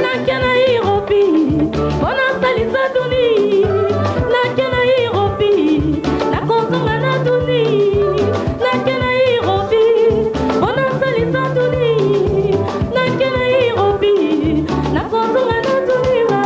Nake Nairobi mpo nasalisa tuni. Nake Nairobi, nakozonga na tuni. Nake Nairobi mpo nasalisa tuni. Nake Nairobi, nakozonga na tuni ba.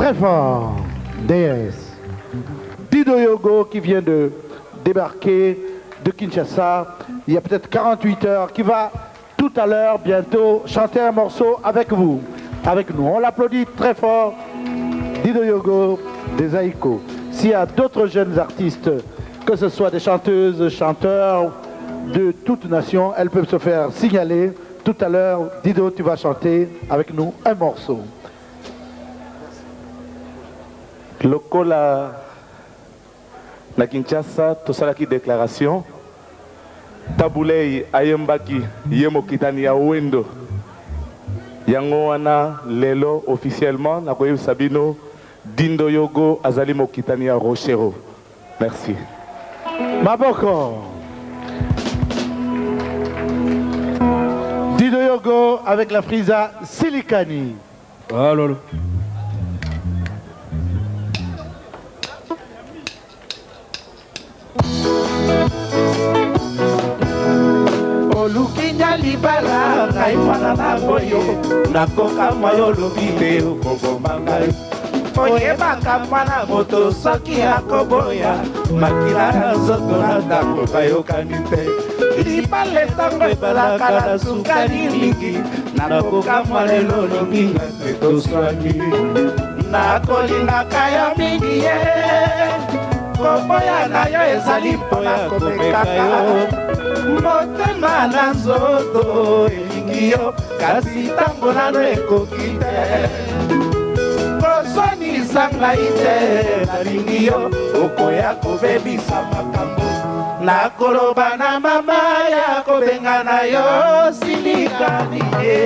Très fort, DS. Dido Yogo qui vient de débarquer de Kinshasa il y a peut-être 48 heures, qui va tout à l'heure, bientôt, chanter un morceau avec vous, avec nous. On l'applaudit très fort, Dido Yogo des Aïko. S'il y a d'autres jeunes artistes, que ce soit des chanteuses, chanteurs de toute nation, elles peuvent se faire signaler. Tout à l'heure, Dido, tu vas chanter avec nous un morceau. Lokola na Kinshasa tosalaki déclaration, Tabu Ley ayembaki ye mokitani ya Wendo, yango wana lelo officiellement nakoyebisa bino Dindo Yogo azali mokitani ya Rochereau. Merci. Maboko. Dido Yogo avec la Frisa Silikani. Allô, allô. Oluki nga libala, ngai mwana na boyo, nakokamwa yo olobi te okoboma ngai. Oyebaka mwana moto soki akoboya makila na nzoto na ntango bayokani te. Libala ntango ebelaka na sukali mingi, nakokamwa lelo olobi nga te toswani. Nakolingaka yo mingi ye, koboya na yo ezali mpona komekaka motema na nzoto elingi yo, kasi ntango nano ekoki te. Kozwanisa ngai te, nalingi yo, okoya kobebisa makambo. Nakoloba na mama ya kobenga na yo silikani ye,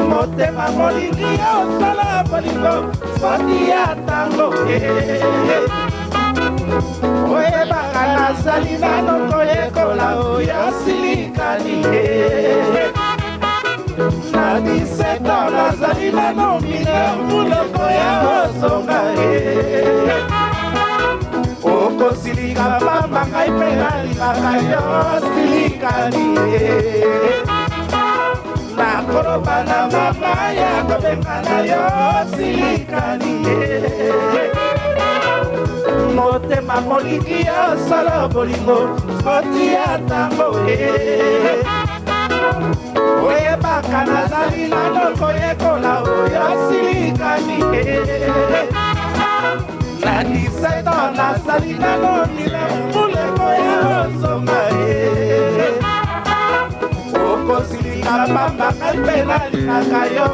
motema molingi yo sala bolingo foti ya ntango ye. Oyebaka nazali nano koyekola oyo silikani ye, na 17 ans nazali nano mineur, muloko ya kozonga ye. Okosilika pamba, ngai mpe nalingaka yo silikani ye. Nakoloba na mama ya kobenga na yo silikani ye, motema molingi yo solo bolingo foti ya ntango ye. Oyebaka nazali nano koyekola oyo silikani ye, na 17 ans nazali nano mineur, muleko ya ozonga ye. Okosilika pamba, ngai mpe nalingaka yo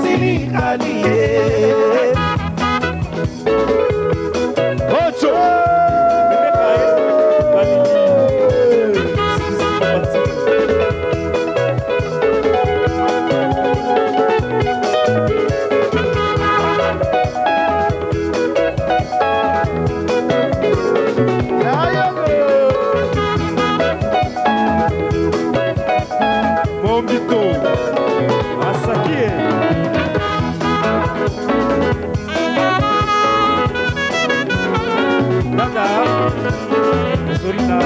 silikani ye. Ocho. Mombito. Asaki. Nanda. Sorina.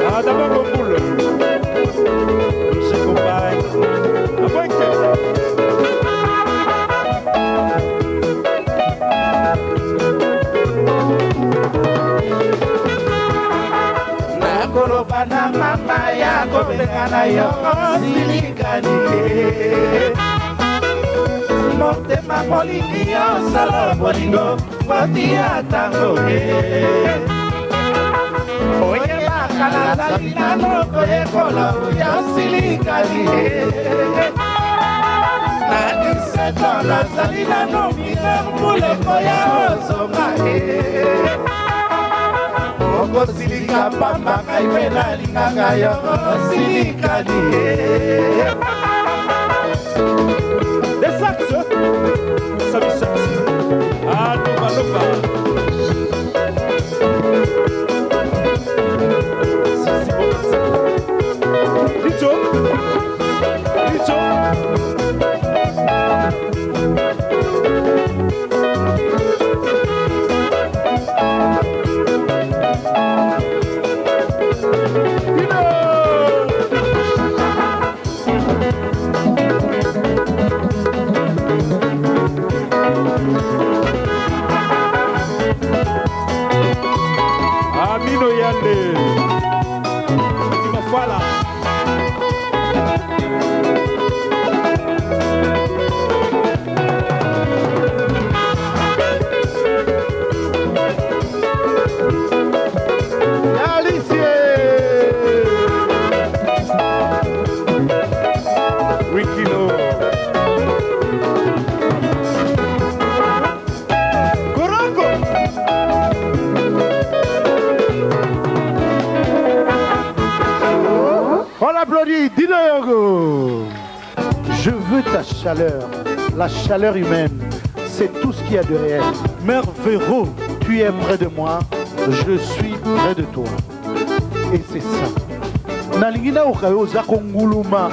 Ah, d'abord, Boule. J'accompagne. Aboike. Nakoloba na mama ya kobenga na yo silikani ye, motema molingi yo solo bolingo foti ya ntango ye. Oyebaka nazali nano koyekola oyo silikani ye, na 17 ans nazali nano mineur, muleko ya ozonga ye. Okosilika pamba, ngai mpe nalingaka yo silikani ye. Des sax. Sabi sax. Ah, loba, loba. Si, si, bon, si. chaleur, la chaleur humaine, c'est tout ce qu'il y a de réel. Mère Véro, tu es près de moi, je suis près de toi. Et c'est ça. Nalingi nayoka yo oza konguluma,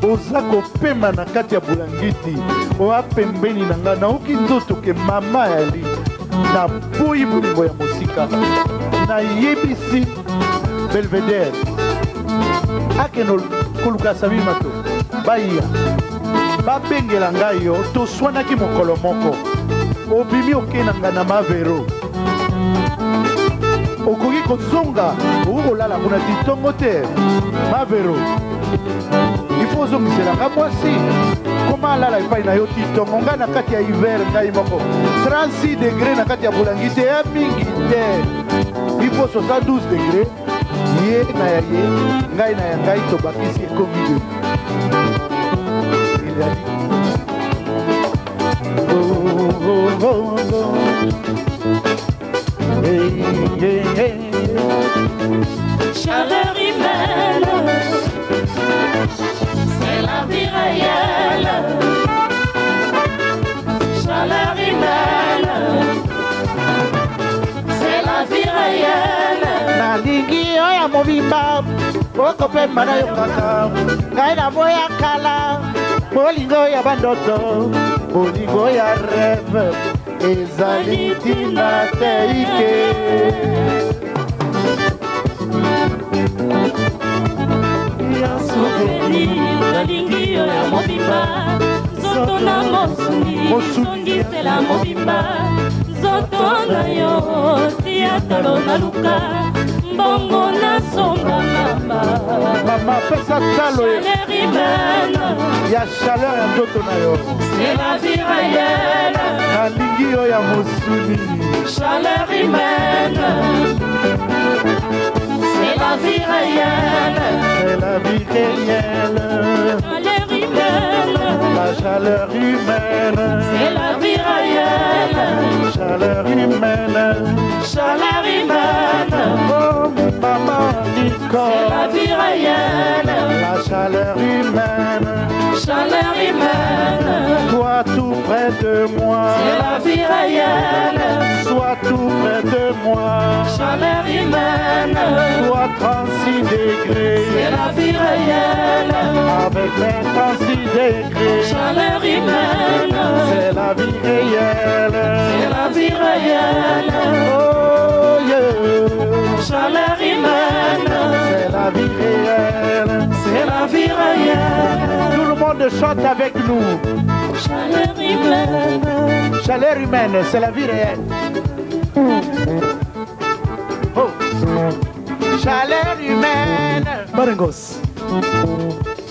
oza kopema na kati ya bulangiti, oa pembeni na nga, naoki nzoto ke mama yali. Naboyi bolingo ya mosika. Nayebisi Belvedere akende koluka Sami Mato, baya babengela ngai yo. Toswanaki mokolo moko, obimi okei na ngai na Mavero, okoki kozonga, okoki kolala kuna ti ntongo te. Mavero, il faut ozongisela nga mwasi. Koma alala epai na yo ti ntongo, ngai na kati ya hiver, ngai moko 36 degré na kati ya bolangi te, ya mingi te, il faut 72 degré. Ye na ya ye, ngai na ya ngai, tobakisi ekomi deux. Ezali oh, oh, oh, oh. Hey, hey, hey. Chaleur humaine, c'est la vie réelle. Chaleur humaine, c'est la vie réelle. Nalingi oyo mobimba, okopemba na yo kaka ngai na boya kala. Bolingo ya bandoto, bolingo ya rêve ezali ntina te ike. Sofeli, nalingi yo ya mobimba, nzoto na mosuni, zongisela mobimba nzoto na yo. Tia talo, naluka mbongo, nasomba mama. Mama, pesa talo. Chaleur humaine, ya chaleur ya nzoto na yo. C'est la vie réelle. Nalingi yo ya mosuni. Chaleur humaine, c'est la vie réelle. C'est la vie réelle. Chaleur humaine, la chaleur humaine, c'est la vie réelle. Chaleur humaine, chaleur humaine, oh maman. C'est Nicole, la vie réelle. La chaleur humaine, chaleur humaine, toi tout près de moi, c'est la vie réelle. Sois tout près de moi, chaleur humaine, toi 36 degrés, c'est la vie réelle. Avec les 36 degrés, chaleur humaine, c'est la vie réelle. C'est la vie réelle. Oh yeah. Chaleur humaine, c'est la vie réelle. C'est la vie réelle. Tout le monde chante avec nous. Chaleur humaine, chaleur humaine, c'est la vie réelle. Oh. Chaleur humaine, Marengos,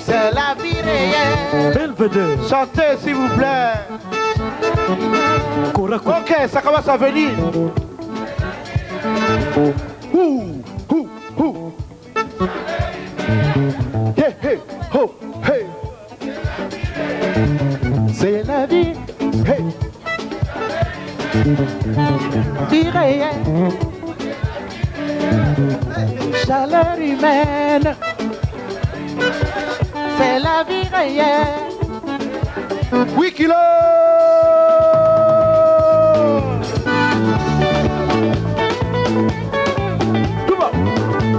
c'est la vie réelle. Belvedere, Chantez s'il vous plaît. Korako, Ok, ça commence à venir. Ouh, ouh, ouh. Hey, hey, ho, hey. C'est la vie. Hey. Vie réelle. Chaleur humaine. C'est la vie réelle. 8 kilos. Tuba,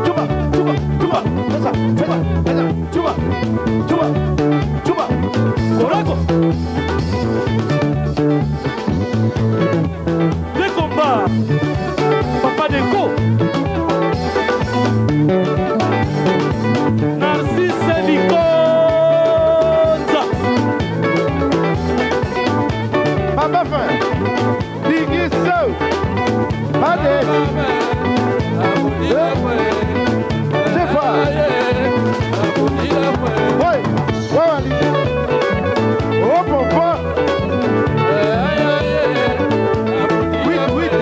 tuba, tuba, tuba. Fais ça, fais ça, fais ça. Tuba, tuba, tuba. Korako. Les combats. Papa Deko. Narcisse Likonza. Papa fin. Digiso. Allez. C'est fort. Ouais, ouais, allez. Oh, papa. 8, 8.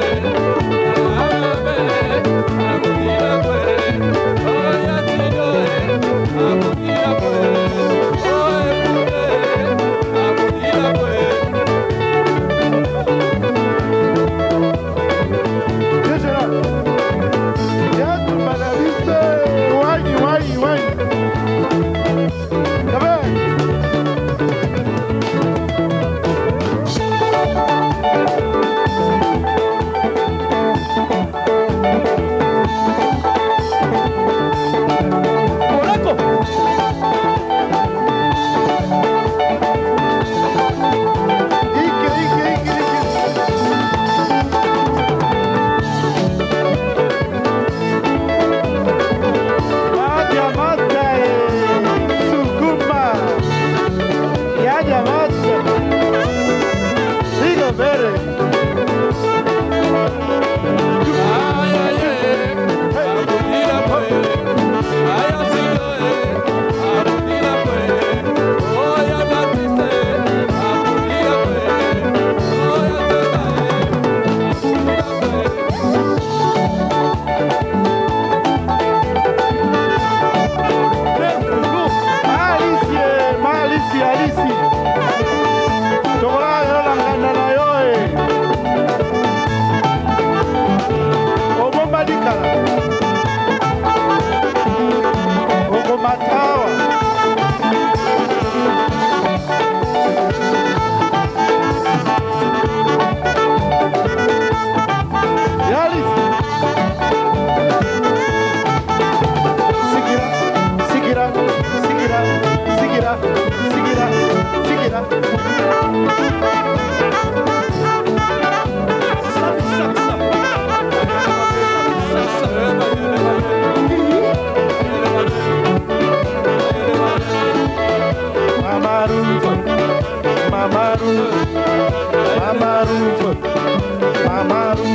Mamaru,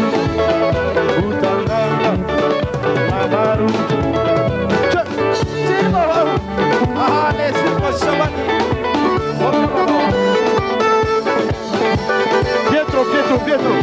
Utanganga, Mamaru. Ah, Pietro, Pietro, Pietro.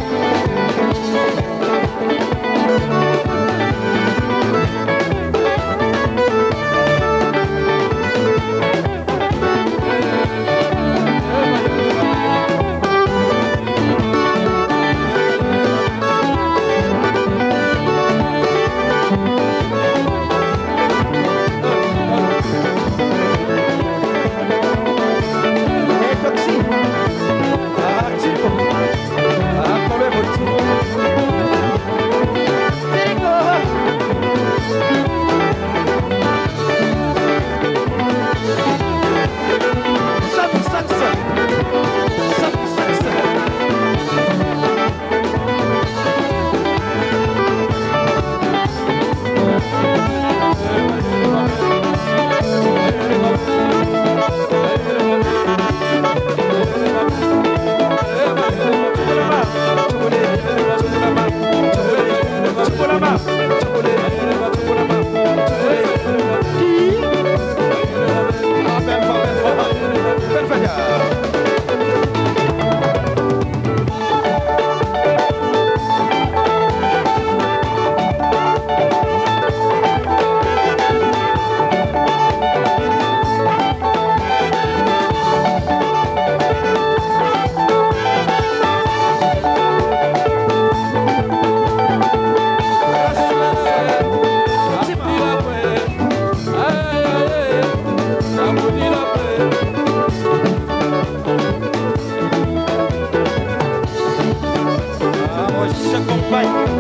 J'accompagne.